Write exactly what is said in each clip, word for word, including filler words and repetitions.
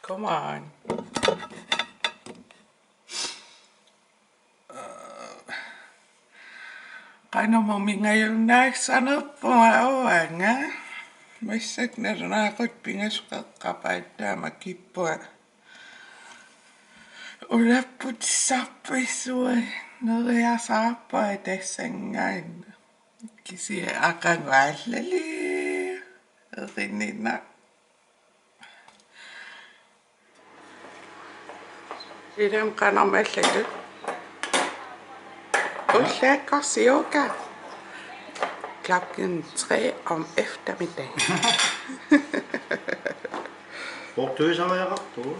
Come on. Qanoq mingajunnaassanerpunga uanga. Massakkut nalunaaqutaq pingasut qeqqapaat taama kippunga. Ulapputissarpassuit neriasaarpunga tassanngaannaq. Kisianni aqagu aallaliaq erinina. Ilumut qanoq mallatut. Ullaakkut yoga. Klokken tre om eftermiddagen. Bortuisariaqartoq.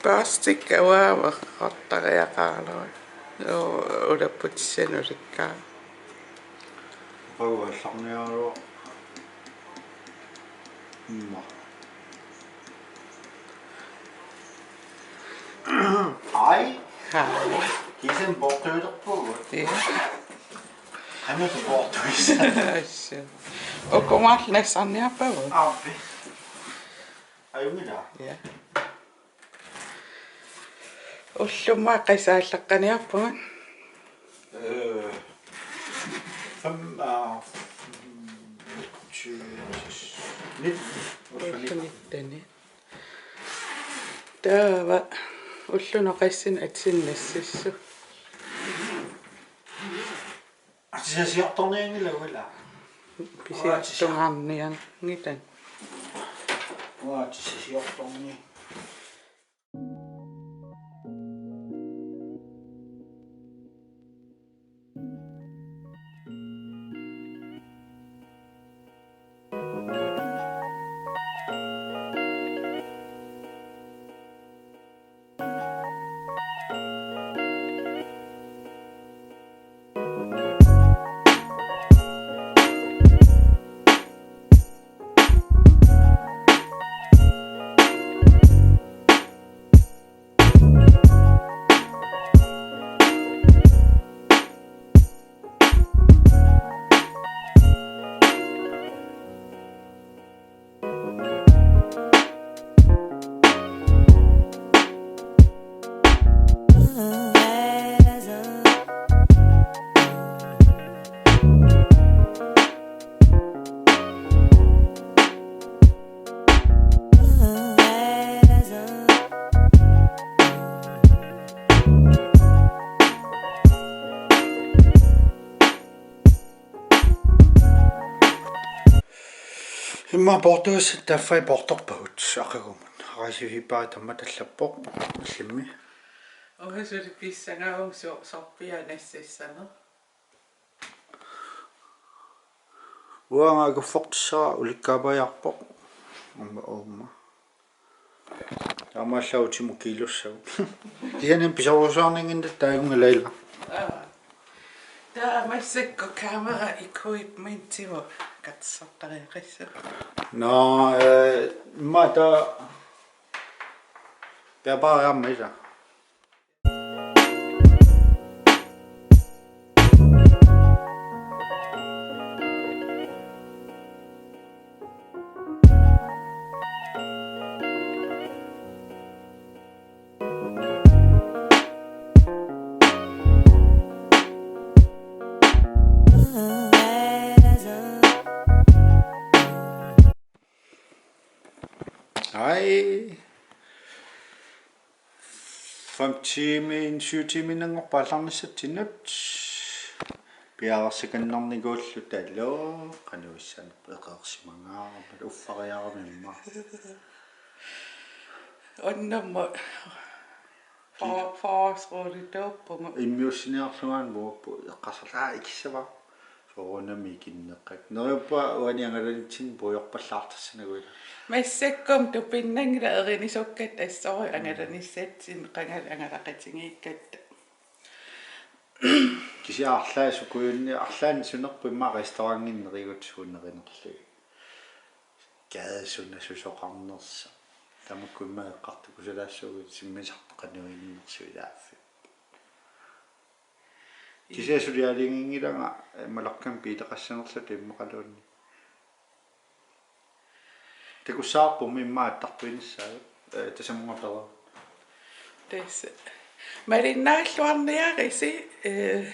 Børstikka uanga oqartariaqaraluarlunga. Joo, ulapputissanik ulikkaarlunga. Qauallarniaraluaq. Imma. Hej. Hej. Kisianni bortuilerpugut. Ja. Qanoq bortuisa? Assu. Uku marluk nassarniarpagut. Aappi. Ajunngilaq. Ja. Ullumimut qasaallaqqaniarpugut. Øh, fem, øh, tyve, nitten. Ullumikkut nitten. Taava ulloq oqassinga atisani nassissut. Atisasiortornianngilagut ilaa? Pisiartunngaarnianngilagut. Uanga atisasiortornianngilagut. Immaqa portuissat taffai portorpagut aqagumut. Arasiviippaat tamma tallappoq allimmi. Uanga suli pissangavunga so-, sorpiaq nassissaneq. Uanga akuffortissara ulikkaappajaarpoq. Aamma uuma. Taamaallaat utimut kiilussagut. Kisianni pisorusuarninnginnatta taajunngilaq ilaa. Aa. Taava massakkut kamera equipmentimut katersortariaqassaaq. Nå, øh, immaqa taava piapaariarmat ilaa. Hej. Fem timer, syv timer nangorpaallarnissatsinnut. Piareersakannarnikuulluta taavalu qanoq issanerput eqeersimangaarmat uffariarami immaqa. Unnummut for-, forholdsrollituuppugut. Immiussiniarlunga aamma uagut eqqarsarlunga ikissavara. Soorunami ikinneqakkit. Neriuppunga uani angalanitsinni puigorpallaartassanagu ilaa. Massakkut tupinnanngilaq erinisukkatta assorujuk angalanissatsinni qangali angalaqatigiikkatta. Kisianni arlaat sukujunni-, arlaannik sunerput immaqa restaurantinneq igutsisuunerinerlugit. Kaasuna susoqarnersoq. Tamakku immaqa eqqartukusalaassuugut simmisartoqarneruinnarsuilaaffik. Kisianni sulialinginngilanga, eh, malakkan piitaqassanerluta immaqaluunniit. Takussavarput immaqa attartuinissaagut. Eh, tasamunga pera. Tassa. Malinnaalluarniarisi, eh,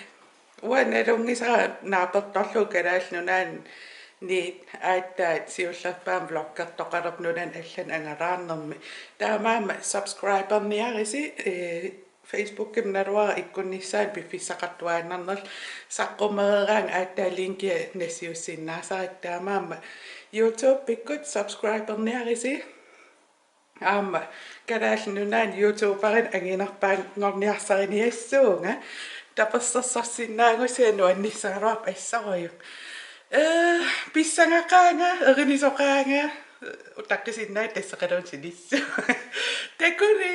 uanga nalunngisara naapertorlugu Kalaallit Nunaanniit aatsaat siullerpaamik vloggertoqalerpoq nunani allani angalaarnermi. Taamaammat subscriberniarisi, eh, Facebookimi naluara ikkunnissaanut piffissaqartuaannarnerlu, saqqummereeraangat aatsaat linkia nassiussinnaasara, taamaammat YouTubekkut subscriberniarisi. Aamma Kalaallit Nunaanni YouTuberinik anginerpaanngorniarsariniassuunga, tapersersorsinnaagussiuk nuannissagaluarpoq assorujuk. Eh, pissangaqaanga, erinisoqaanga, utaqqisinnaavit tasseqaluunniit silissuunga. Takuli!